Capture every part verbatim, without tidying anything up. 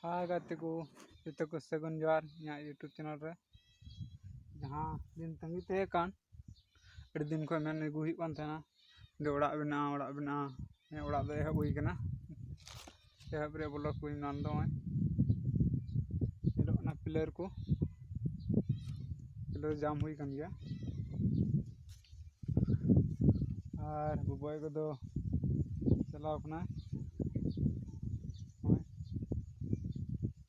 ᱦᱟᱭ ᱜᱟᱛᱮ ᱠᱚ, ᱡᱚᱛᱚ ᱠᱚ ᱥᱟᱹᱜᱩᱱ ᱡᱚᱦᱟᱨ ᱤᱧᱟᱹᱜ YouTube ᱪᱮᱱᱮᱞ ᱨᱮ᱾ ᱡᱟᱦᱟᱸ ᱫᱤᱱ ᱛᱟᱺᱜᱤ ᱛᱟᱦᱮᱸ ᱠᱟᱱ, ᱟᱹᱰᱤ ᱫᱤᱱ ᱠᱷᱚᱱ ᱢᱮᱱ ᱟᱹᱜᱩ ᱦᱩᱭᱩᱜ ᱠᱟᱱ ᱛᱟᱦᱮᱱᱟ ᱡᱮ ᱚᱲᱟᱜ ᱵᱮᱱᱟᱜᱼᱟ, ᱚᱲᱟᱜ ᱵᱮᱱᱟᱜᱼᱟ᱾ ᱦᱮᱸ, ᱚᱲᱟᱜ ᱫᱚ ᱮᱦᱚᱵ ᱦᱩᱭ ᱠᱟᱱᱟ᱾ ᱮᱦᱚᱵ ᱨᱮᱭᱟᱜ ᱵᱞᱚᱠ ᱦᱩᱭ ᱮᱱᱟ᱾ ᱱᱚᱜᱼᱚᱭ ᱧᱮᱞᱚᱜ ᱠᱟᱱᱟ ᱯᱤᱞᱟᱨ ᱠᱚ, ᱯᱤᱞᱟᱨ ᱡᱟᱢ ᱦᱩᱭ ᱠᱟᱱ ᱜᱮᱭᱟ᱾ ᱟᱨ ᱵᱟᱵᱟᱭ ᱠᱚᱫᱚ ᱪᱟᱞᱟᱣ ᱠᱟᱱᱟ᱾ ᱱᱚᱜᱼᱚᱭ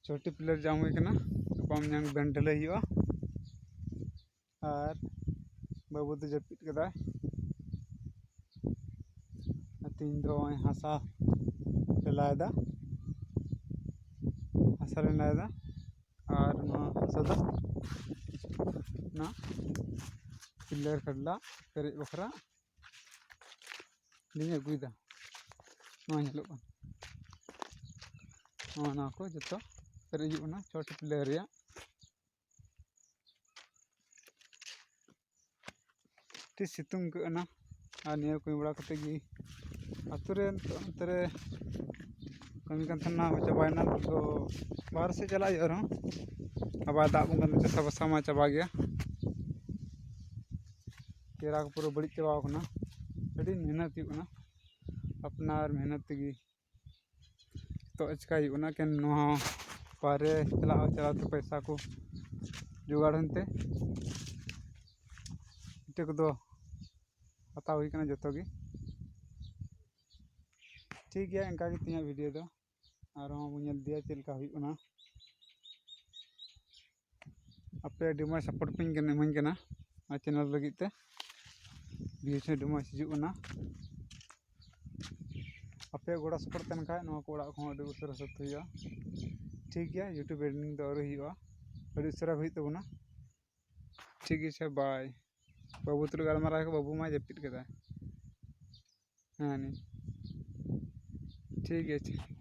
ᱪᱷᱚᱴᱤ ᱯᱤᱞᱟᱨ ᱡᱟᱢ ᱦᱩᱭ ᱠᱟᱱᱟ, ᱜᱟᱯᱟ ᱢᱮᱭᱟᱝ ᱵᱮᱱ ᱰᱷᱟᱹᱞᱟᱹᱭ ᱦᱩᱭᱩᱜᱼᱟ᱾ ᱟᱨ ᱵᱟᱹᱵᱩ ᱫᱚ ᱡᱟᱹᱯᱤᱫ ᱠᱟᱫᱟᱭ᱾ ᱟᱨ ᱛᱮᱦᱮᱧ ᱫᱚ ᱱᱚᱜᱼᱚᱭ ᱦᱟᱥᱟ ᱞᱮ ᱞᱟᱭᱫᱟ, ᱦᱟᱥᱟ ᱞᱮ ᱞᱟᱭᱫᱟ᱾ ᱟᱨ ᱱᱚᱣᱟ ᱦᱟᱥᱟ ᱫᱚ ᱚᱱᱟ ᱯᱤᱞᱟᱨ ᱠᱷᱟᱰᱞᱟ ᱯᱮᱨᱮᱡ ᱵᱟᱠᱷᱨᱟ ᱞᱤᱧ ᱟᱹᱜᱩᱭᱮᱫᱟ᱾ ᱱᱚᱣᱟ ᱧᱮᱞᱚᱜ ᱠᱟᱱᱟ, ᱱᱚᱣᱟ, ᱱᱚᱣᱟ ᱠᱚ ᱡᱚᱛᱚ ᱯᱮᱨᱮᱡᱚᱜ ᱠᱟᱱᱟ ᱪᱷᱚᱴᱤ ᱯᱤᱞᱟᱨ ᱨᱮᱭᱟᱜ᱾ ᱟᱹᱰᱤ ᱥᱤᱛᱩᱝ ᱟᱹᱭᱠᱟᱹᱜ ᱠᱟᱱᱟ᱾ ᱟᱨ ᱱᱤᱭᱟᱹ ᱠᱚ ᱵᱟᱲᱟ ᱠᱟᱛᱮ ᱜᱮ ᱟᱹᱛᱩ ᱨᱮ ᱱᱤᱛᱚᱜ ᱚᱱᱛᱮ ᱨᱮ ᱠᱟᱹᱢᱤ ᱠᱟᱱ ᱛᱟᱦᱮᱱᱟ, ᱪᱟᱵᱟᱭᱮᱱᱟ᱾ ᱱᱤᱛᱚᱜ ᱫᱚ ᱵᱟᱦᱨᱮ ᱥᱮᱫ ᱪᱟᱞᱟᱜ ᱦᱩᱭᱩᱜᱼᱟ ᱟᱨᱦᱚᱸ᱾ ᱟᱵᱟᱨ ᱫᱟᱜ ᱵᱚᱱ ᱠᱟᱱ ᱪᱟᱥᱟ ᱵᱟᱥᱟ ᱢᱟ ᱪᱟᱵᱟ ᱜᱮᱭᱟ᱾ ᱪᱮᱦᱨᱟ ᱠᱚ ᱯᱩᱨᱟᱹ ᱵᱟᱹᱲᱤᱡ ᱪᱟᱵᱟᱣ ᱠᱟᱱᱟ᱾ ᱟᱹᱰᱤ ᱢᱮᱦᱱᱚᱛ ᱦᱩᱭᱩᱜ ᱠᱟᱱᱟ, ᱟᱯᱱᱟᱨ ᱢᱮᱦᱱᱚᱛ ᱛᱮᱜᱮ᱾ ᱱᱤᱛᱚᱜ ᱪᱤᱠᱟᱹᱭ ᱦᱩᱭᱩᱜ ᱠᱟᱱᱟ, ᱮᱠᱮᱱ ᱱᱚᱣᱟ ᱵᱟᱦᱨᱮ ᱪᱟᱞᱟᱣ ᱪᱟᱞᱟᱣ ᱛᱮ ᱯᱚᱭᱥᱟ ᱠᱚ ᱡᱚᱜᱟᱲ ᱮᱱᱛᱮ ᱤᱴᱟᱹ ᱠᱚᱫᱚ ᱦᱟᱛᱟᱣ ᱦᱩᱭ ᱠᱟᱱᱟ ᱡᱚᱛᱚ ᱜᱮ᱾ ᱴᱷᱤᱠ ᱜᱮᱭᱟ, ᱤᱱᱠᱟ ᱜᱮ ᱛᱮᱦᱮᱧᱟᱜ ᱵᱷᱤᱰᱤᱭᱳ ᱫᱚ᱾ ᱟᱨᱦᱚᱸ ᱵᱚᱱ ᱧᱮᱞ ᱤᱫᱤᱭᱟ ᱪᱮᱫ ᱞᱮᱠᱟ ᱦᱩᱭᱩᱜ ᱠᱟᱱᱟ᱾ ᱟᱯᱮ ᱟᱹᱰᱤ ᱢᱚᱡᱽ ᱥᱟᱯᱳᱨᱴ ᱯᱮ ᱮᱢᱟᱹᱧ ᱠᱟᱱᱟ ᱟᱨ ᱪᱮᱱᱮᱞ ᱞᱟᱹᱜᱤᱫ ᱛᱮ ᱵᱷᱤᱭᱩᱡᱽ ᱦᱚᱸ ᱟᱹᱰᱤ ᱢᱚᱡᱽ ᱦᱤᱡᱩᱜ ᱠᱟᱱᱟ᱾ ᱟᱯᱮᱭᱟᱜ ᱜᱚᱲᱚ ᱥᱟᱯᱳᱨᱴ ᱛᱟᱦᱮᱱ ᱠᱷᱟᱡ ᱱᱚᱣᱟ ᱠᱚ ᱚᱲᱟᱜ ᱠᱚᱦᱚᱸ ᱟᱹᱰᱤ ᱩᱥᱟᱹᱨᱟ ᱥᱟᱹᱛ ᱦᱩᱭᱩᱜᱼᱟ᱾ ᱴᱷᱤᱠ ᱜᱮᱭᱟ, YouTube ending ᱫᱚ ᱟᱹᱣᱨᱤ ᱦᱩᱭᱩᱜᱼᱟ, ᱟᱹᱰᱤ ᱩᱥᱟᱹᱨᱟ ᱦᱩᱭᱩᱜ ᱛᱟᱵᱚᱱᱟ᱾ ᱴᱷᱤᱠ ᱜᱮᱭᱟ, ᱟᱪᱪᱷᱟ, ᱵᱟᱭ᱾ ᱵᱟᱹᱵᱩ ᱛᱩᱞᱩᱡ ᱜᱟᱞᱢᱟᱨᱟᱣ ᱠᱚ, ᱵᱟᱹᱵᱩ ᱢᱟᱭ ᱡᱟᱹᱯᱤᱫ ᱠᱟᱫᱟ᱾ ᱦᱮᱸ, ᱱᱤ-, ᱴᱷᱤᱠ ᱜᱮᱭᱟ, ᱟᱪᱪᱷᱟ᱾